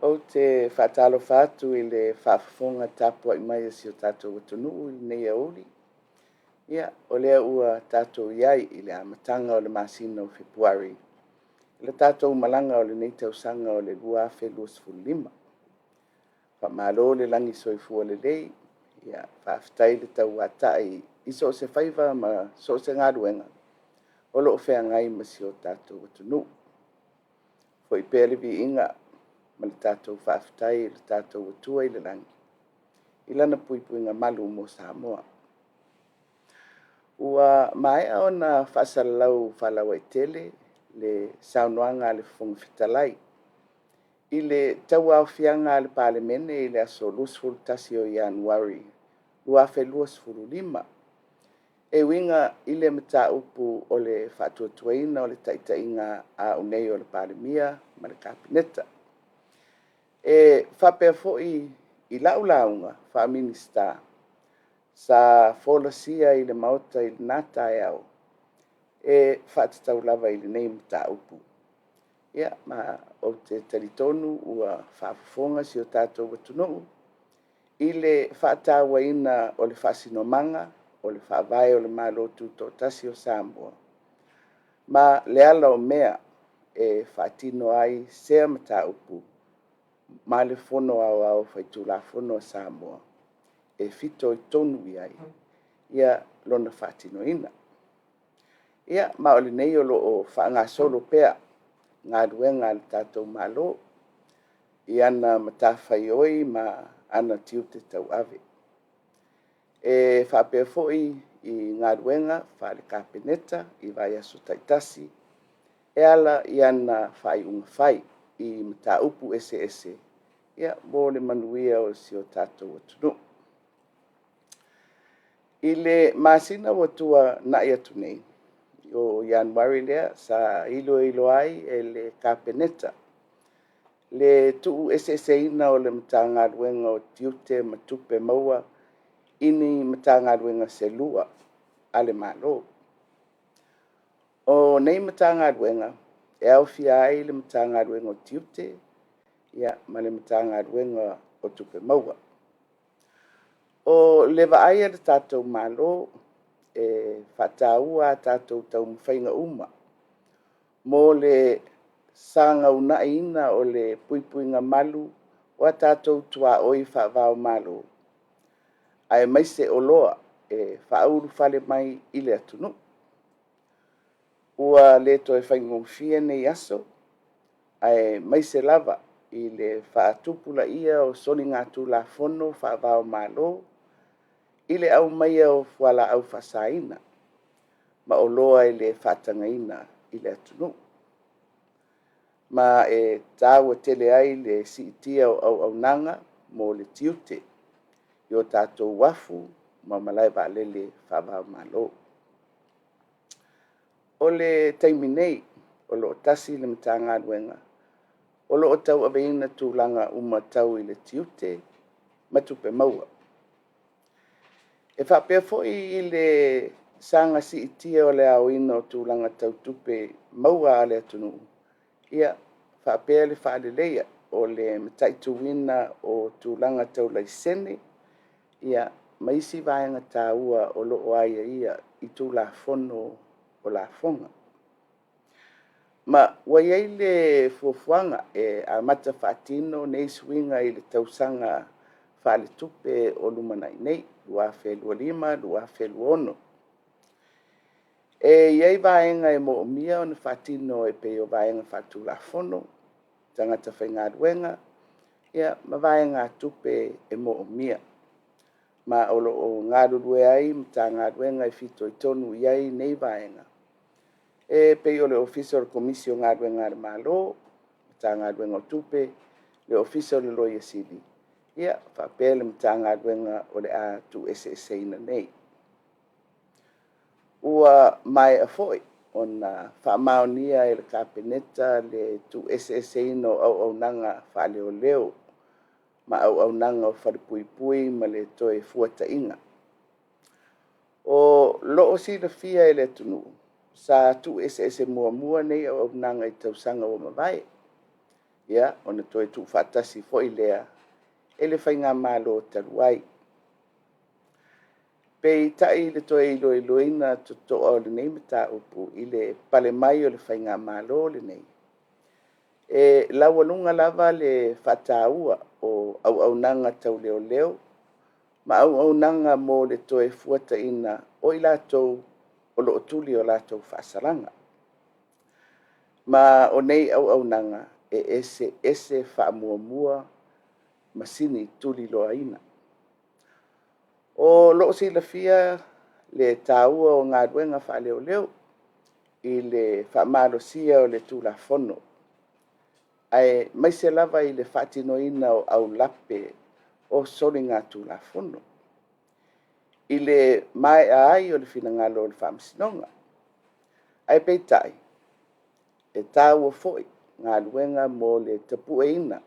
Ou te faatalofa atu i le faafofoga tapuai mai a si o tatou atunuu i lenei aoauli. Ia, o lea ua tatou i ai i le amataga o le masina o Fepuari, le tatou malaga o lenei tausaga o le 2025. Faamalo le lagi soifua lelei, faafetai le tauatai i so o se faiva ma so o se galuega o lo o feagai ma si o tatou atunuu. Foi pea le viiga ma le tatou faafetai i lo tatou Atua i le lagi i lana puipuiga malu mo Samoa. Ua maea ona faasalalau faalauaitele le saunoaga a le Fofoga Fetalai i le tauaofiaga a le Palemene i le aso 21 Ianuari 2025 e uiga i le mataupu o le faatuatuaina o le taitaiga a au nei o le Palemia ma le Kapeneta. E faapea foi i lau lauga faa-Minisita sa folasia i le Maota i lena taeao e faatatau lava i lenei mataupu. Ia, ma ou te talitonu ua faafofoga si o tatou atunuu i le faatauaina o le faasinomaga o le Faavae o le Malo Tutoatasi o Samoa ma le ala o mea e faatino ai sea mataupu ma le Fono Aoao Faitulafono a Samoa e fitoitonu i ai lona faatinoina. Ia, ma o lenei o lo o faagasolo pea galuega a le tatou Malo i ana matafaioi ma ana tiute tauave. E faapea foi i galuega faale-Kapeneta i vaiaso taitasi e ala i ana faaiuga fai i mataupu eseese mo le manuia o si o tatou atunuu. I le masina ua tuanai atu nei, o Ianuari lea sa iloilo ai e le Kapeneta le tuueseeseina o le Matagaluega o Tiute ma Tupe Maua i ni Matagaluega se lua a le Malo. O nei Matagaluega e aofia ai le Matagaluega o Tiute ma le Matagaluega o Tupe Maua. O le vaai a le tatou Malo, e faataua a tatou taumafaiga uma mo le fesaga unaiina o le puipuiga malu o a tatou tuaoi faava o Malo, aemaise oloa e faaulufale mai i le atunuu. Ua le toe faigofie nei aso, aemaise lava i le faatupulaia o soligatulafono faava o Malo i le aumaia o fualaau faasaina ma oloa e le faatagaina i le atunuu. Ma e taua tele ai le siitia o auaunaga mo le tiute i o tatou uafu ma malae vaalele faava o Malo. O le taimi nei, o lo o tasi le Matagaluega o lo o tauaveina tulaga uma tau i le tiute ma tupe maua. E faapea foi i le saga siitia o le aoina o tulaga tau tupe maua a le atunuu, ia, faapea le faaleleia o le mataituina o tulaga tau laisene ma isi vaega taua o lo o aiaia i Tulafono o Lafoga. Ma ua i ai le fuafuaga e amata faatino nei suiga i le tausaga faaletupe o lumanai nei 2025/2026. E i ai vaega e moomia ona faatino e pei o vaega faatulafono, tagata faigaluega ma vaegatupe e moomia. Ma o lo o galulue ai Matagaluega e fitoitonu i ai nei vaega, e pei o le Ofisa o le Komisi o Galuega a le Malo, Matagaluega o Tupe, le Ofisa o le Loia Sili, faapea le Matagaluega o le a tuueseeseina nei. Ua maea foi ona faamaonia e le Kapeneta le tuueseeseina o auaunaga faaleoleo ma auaunaga o falepuipui ma le Toefuataiga. O lo o silafia e le atunuu, sa tuueseese muamua nei auaunaga i tausaga ua mavae. Ia, ona toe tuufaatasi foi lea e le faigamalo talu ai. Peitai i le toe iloiloina totoa o lenei mataupu i le pale mai o le faigamalo lenei, e laualuga lava le faataua o auaunaga tau leoleo ma auaunaga mo le toefuataiga o i latou o lo o tuli a latou faasalaga. Ma o nei auaunaga, e eseese faamuamua ma sini tuliloaina. O lo o silafia le taua o galuega faaleoleo i le faamalosia o le Tulafono, aemaise lava i le faatinoina o aulape o soligatulafono i le maea ai o le finagalo o le Faamasinoga. Ae peitai, e taua foi galuega mo le tapueina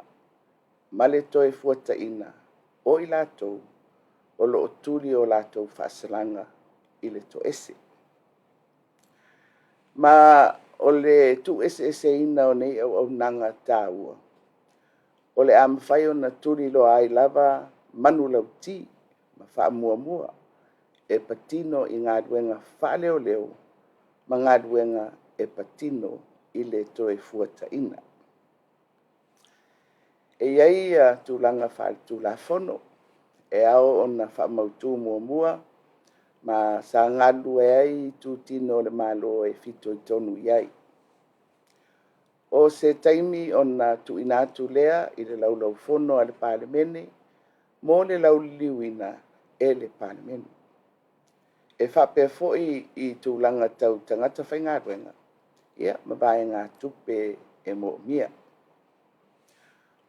ma le toefuataiga o i latou o lo o tuli o latou faasalaga i le toese. Ma o le tuueseeseina o nei auaunaga taua, o le a mafai ona tuliloa ai lava manulauti ma faamuamua e patino i galuega faaleoleo ma galuega e patino i le toefuataiga. E i ai tulaga faaletulafono e ao ona faamautu muamua, ma sa galulue ai itutino o le Malo e fitoitonu i ai. O se taimi ona tuuina atu lea i le Laulau-a-Fono a le Palemene mo le lauliliuina e le Palemene. E faapea foi i tulaga tau tagata faigaluega ma vaegatupe e moomia.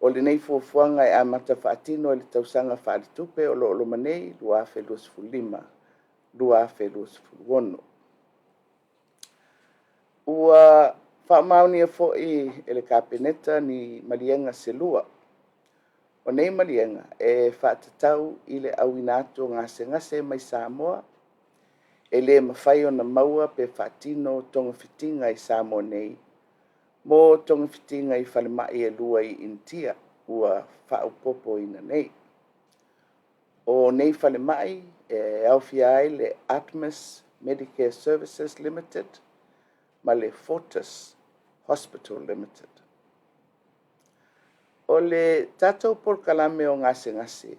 O lenei fuafuaga e amata faatino i le tausaga faaletupe o lo o loma nei 2025/2026. Ua faamaonia foi e le Kapeneta ni maliega se lua. O nei maliega e faatatau i le auina atu o gasegase mai Samoa e le mafai ona maua pe faatino togafitiga i Samoa nei mo togafitiga i falemai e lua i Initia ua faaopoopoina nei. O nei falemai e aofia ai le ACMIS Medicare Services Limited ma le Fortis Hospital Limited. O le tatou polokalame o gasegase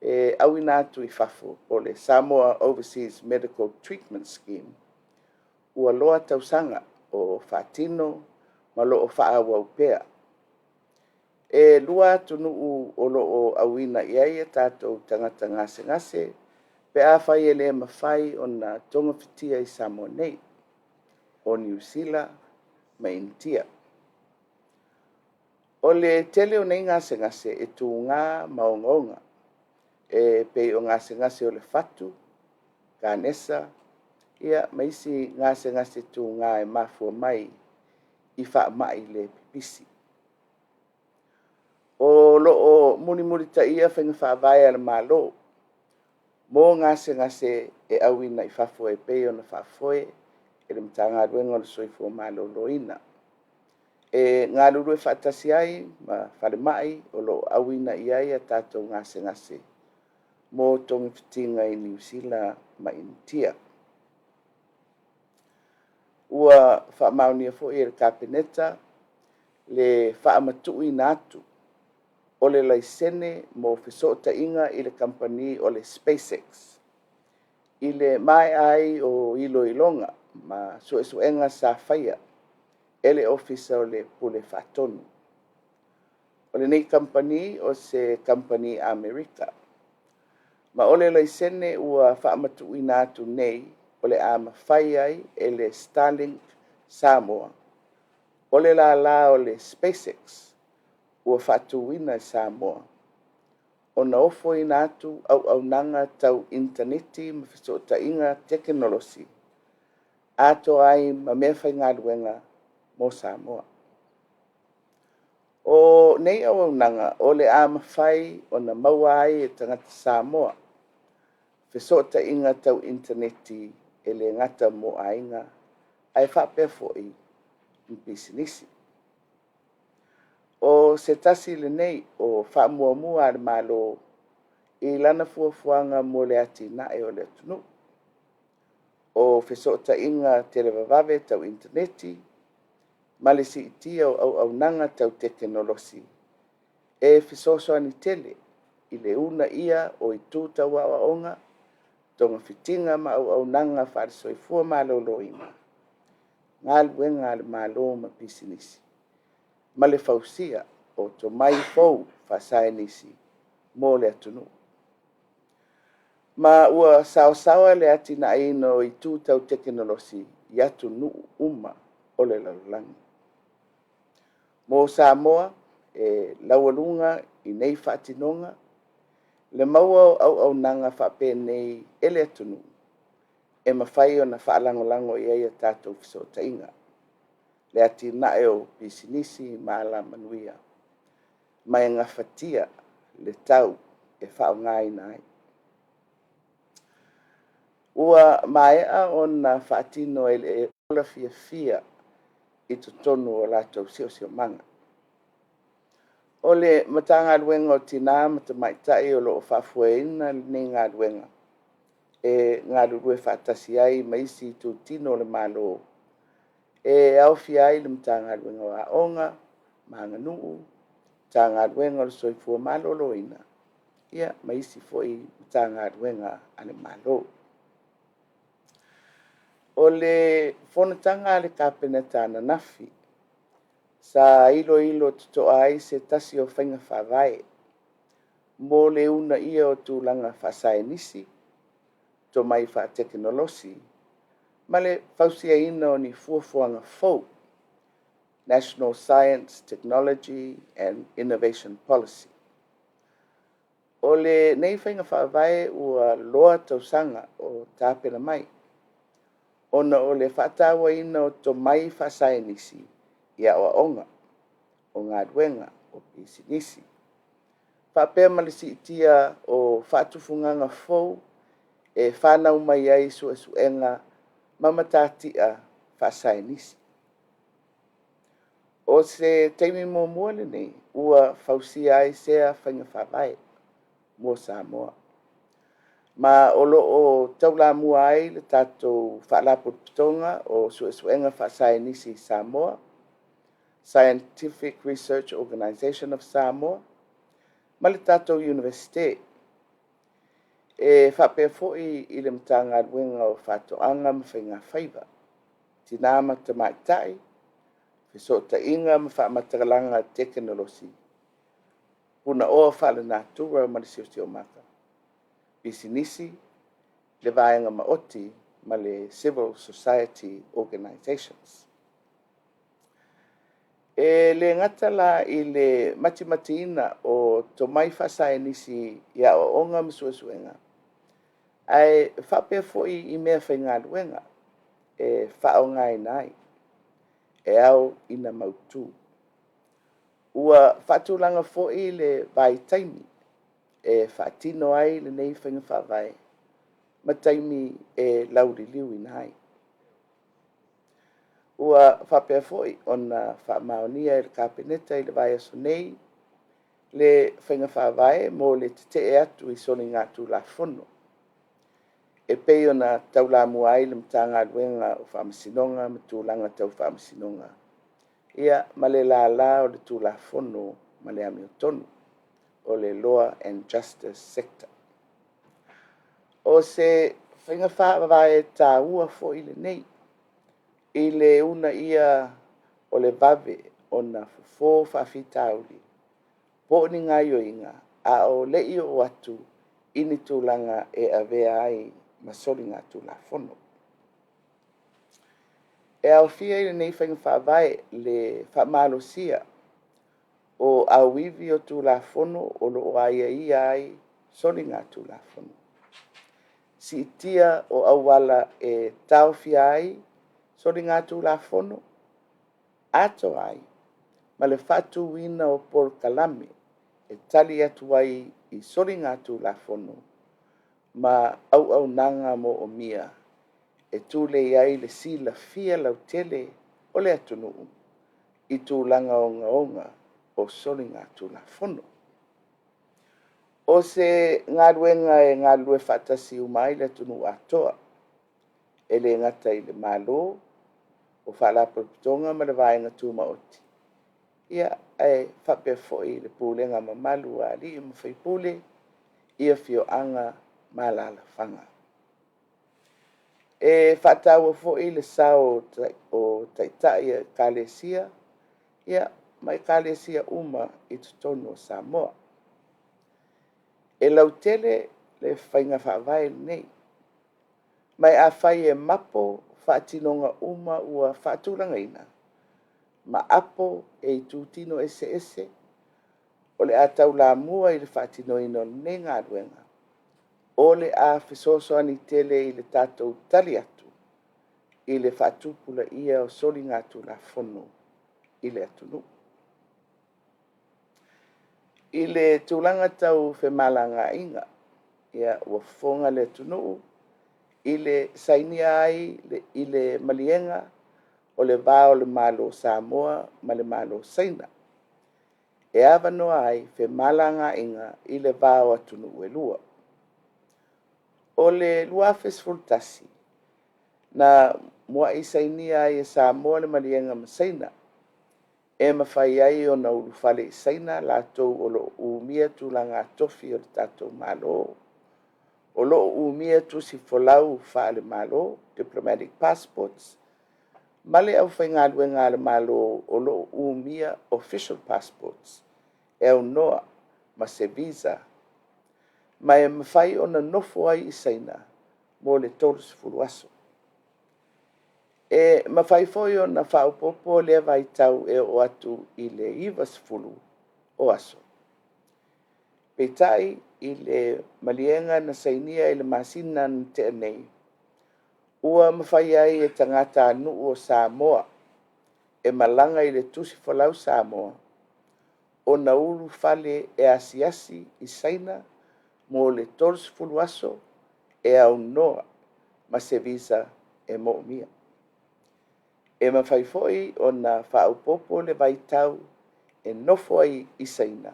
e auina atu i fafo po o le Samoa Overseas Medical Treatment Scheme, ua loa tausaga o faatino ma o lo o faaauau pea. E lua atunuu o lo o auina i ai o tatou tagata gasegase pe afai e le mafai ona togafitia i Samoa nei, o Niu Sila ma Initia. O le tele o nei gasegase e tuga ma ogaoga, e pei o gasegase o le fatu, kanesa ma isi gasegase tuga e mafua mai i faamai le pipisi. O lo o mulimulitaia faiga faavae a le Malo mo gasegase e auina i fafo e pei ona faafoe e le Matagaluega o le Soifua Maloloina, e galulue faatasi ai ma falemai o lo o auina i ai a tatou gasegase mo togafitiga i Niu Sila ma Initia. Ua faamaonia foi e le Kapeneta le faamatuuina atu o le laisene mo fesootaiga i le kamupani o le SPACEX i le maea ai o iloiloga ma suesuega sa faia e le Ofisa o le Pule Faatonu. O lenei kamupani o se kamupani Amerika, ma o le laisene ua faamatuuina atu nei, o le a mafai ai e le Starlink Samoa, o le lala o le SPACEX ua faatuina i Samoa, ona ofoina atu auaunaga tau initaneti ma fesootaiga tekonolosi, atoa ai ma meafaigaluega mo Samoa. O nei auaunaga o le a mafai ona maua ai e tagata Samoa fesootaiga tau initaneti, e le gata mo aiga ae faapea foi i pisinisi. O se tasi lenei o faamuamua a le Malo i lana fuafuaga mo le atinae o le atunuu. O fesootaiga televavave tau initaneti ma le siitia o auaunaga tau tekonolosi e fesoasoani tele i le uunaia o itu tau aoaoga, togafitiga ma auaunaga faale-soifua maloloina, galuega a le Malo ma pisinisi, ma le fausia o tomai fou faasaienisi mo le atunuu. Ma ua saosaoa le atinaeina o itu tau tekonolosi i atunuu uma o le lalolagi. Mo Samoa, e laualuga i nei faatinoga le maua o auaunaga faapenei e le atunuu e mafai ona faalagolago i ai a tatou fesootaiga, le atinae o pisinisi ma alamanuia, ma e gafatia le tau e faaaogaina ai. Ua maea ona faatino e le ola fiafia i totonu o latou siosiomaga. O le Matagaluega o Tina ma Tamaitai o lo o faafoeina lenei galuega e galulue faatasi ai ma isi itutino o le Malo e aofia ai le Matagaluega o Aoga ma Aganuu, Matagaluega o le Soifua Maloloina, ia ma isi foi Matagaluega a le Malo. O le fonotaga a le Kapeneta ananafi sa iloilo totoa ai se tasi o faiga faavae mo le uunaia o tulaga faasaienisi, tomai faatekonolosi ma le fausiaina o ni fuafuaga fou, National Science Technology and Innovation Policy. O lenei faiga faavae ua loa tausaga o tapena mai ona o le faatauaina o tomai faasaienisi i aoaoga, o galuega, o pisinisi, faapea ma le siitia o faatufugaga fou e fanau mai ai suesuega ma matatia faasaienisi. O se taimi muamua lenei ua fausia ai sea faiga faavae mo Samoa, ma o lo o taulamua ai le tatou Faalapotopotoga o Suesuega Faasaienisi i Samoa, Scientific Research Organisation of Samoa ma le tatou Iunivesite. E faapea foi i le Matagaluega o Faatoaga ma Faigafaiva, Tina ma Tamaitai, Fesootaiga ma Faamatalaga Tekonolosi, Punaoa Faalenatura ma le Siosiomaga, Pisinisi, le Vaega Maoti ma le Civil Society Organizations. E le gata la i le matimatiina o tomai faasaienisi i aoaoga ma suesuega, ae faapea foi i meafaigaluega e faaaogaina ai, e ao ina mautu. Ua faatulaga foi le vaitaimi e faatino ai lenei faiga faavae ma taimi e lauliliuina ai. Ua faapea foi ona faamaonia e le Kapeneta i le vaiaso nei le faiga faavae mo le tetee atu i soligatulafono e pei ona taulamua ai le Matagaluega o Faamasinoga ma Tulaga Tau Faamasinoga, ia ma le lala o le Tulafono ma le Amiotonu, o le Law and Justice Sector. O se faiga faavae taua foi lenei i le uunaia o le vave ona fofo faafitauli po o ni gaoioiga a o le i oo atu i ni tulaga e avea ai ma soligatulafono. E aofia i lenei faiga faavae le faamalosia o auivi o Tulafono o lo o aiaia ai soligatulafono, siitia o auala e taofia ai soligatulafono, atoa ai ma le faatuina o polokalame e tali atu ai i soligatulafono ma auaunaga moomia e tulei ai le silafia lautele o le atunuu i tulaga ogaoga. o soligatulafono. O se galuega e galulue faatasi uma ai le atunuu atoa, e le gata i le Malo, o Faalapotopotoga ma le Vaega Tumaoti, ae faapea foi le pulega mamalu a alii ma faipule i afioaga ma alaalafaga. E faataua foi le sao o Taitai o Ekalesia ma Ekalesia uma i totonu o Samoa. E lautele le faiga faavae lenei, ma afai e mapo faatinoga uma ua faatulagaina ma apo e itutino eseese o le a taulamua i le faatinoina o lenei galuega, o le a fesoasoani tele i le tatou tali atu i le faatupulaia o soligatulafono i le atunuu. I le tulaga tau femalagaaiga, ua fofoga le atunuu i le sainia ai i le maliega o le va o le Malo o Samoa ma le Malo o Saina, e avanoa ai femalagaaiga i le va o atunuu e lua. O le 2011, na muai sainia ai e Samoa le maliega ma Saina e mafai ai ona ulufale i Saina latou o lo o umia tulaga tofi o le tatou Malo, o lo o umia tusi folau faale-Malo, diplomatic passports, ma le aufaigaluega a le Malo o lo o umia official passports e aunoa ma se visa, ma e mafai ona nofo ai i Saina mo le 30 aso. E mafai foi ona faaopoopo lea vaitau e oo atu i le 90 o aso. Peitai i le maliega na sainia i le masina na tea nei, ua mafai ai e tagatanuu o Samoa e malaga i le tusi folau Samoa ona ulufale e asiasi i Saina mo le 30 aso e aunoa ma se visa e moomia. E mafai foi ona faaopoopo le vaitau e nofo ai i Saina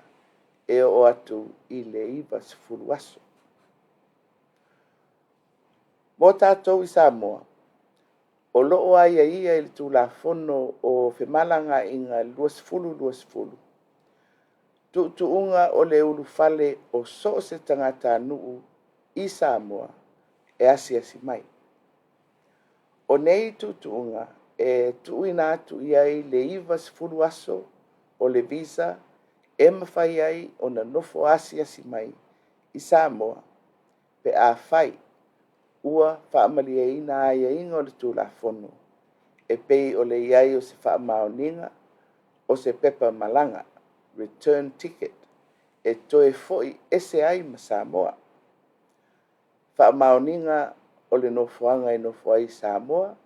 e oo atu i le 90 aso. Mo tatou i Samoa, o lo o aiaia i le Tulafono o Femalagaaiga 2020 tuutuuga o le ulufale o so o se tagatanuu i Samoa e asiasi mai. O nei tuutuuga e tuuina atu i ai le 90 aso o le visa e mafai ai ona nofo asiasi mai i Samoa pe afai ua faamalieina aiaiga o le Tulafono e pei o le i ai o se faamaoniga o se pepa malaga, return ticket, e toe foi ese ai ma Samoa, faamaoniga o le nofoaga e nofo ai i Samoa,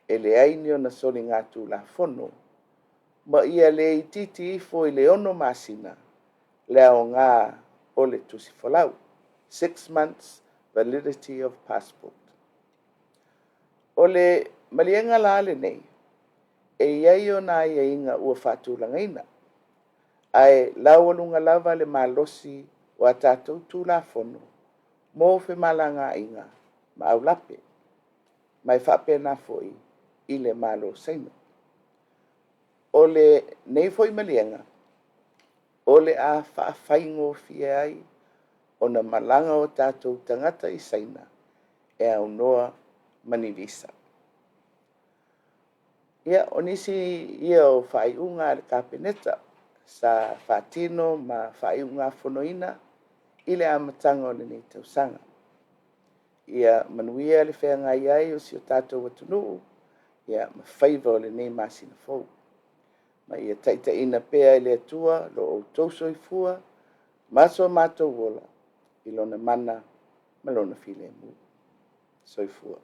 e leai ni ona soligatulafono, ma ia le itiiti ifo i le 6 masina le aoga o le tusi folau, six months validity of passport. O le maliega la lenei, e i ai ona aiaiga ua faatulagaina, ae laualuga lava le malosi o a tatou Tulafono mo femalagaaiga ma aulape, ma e faapena foi i le Malo o Saina. O lenei foi maliega, o le a faafaigofie ai ona malaga o tatou tagata i Saina e aunoa ma ni visa. Ia, o nisi ia o faaiuga a le Kapeneta sa faatino ma faaiugafonoina i le amataga o lenei tausaga. Ia manuia le feagai ai o si o tatou atunuu ma faiva o lenei masina fou, ma ia taitaiina pea e le Atua lo outou soifua ma so matou ola i Lona mana ma Lona filemu. Soifua.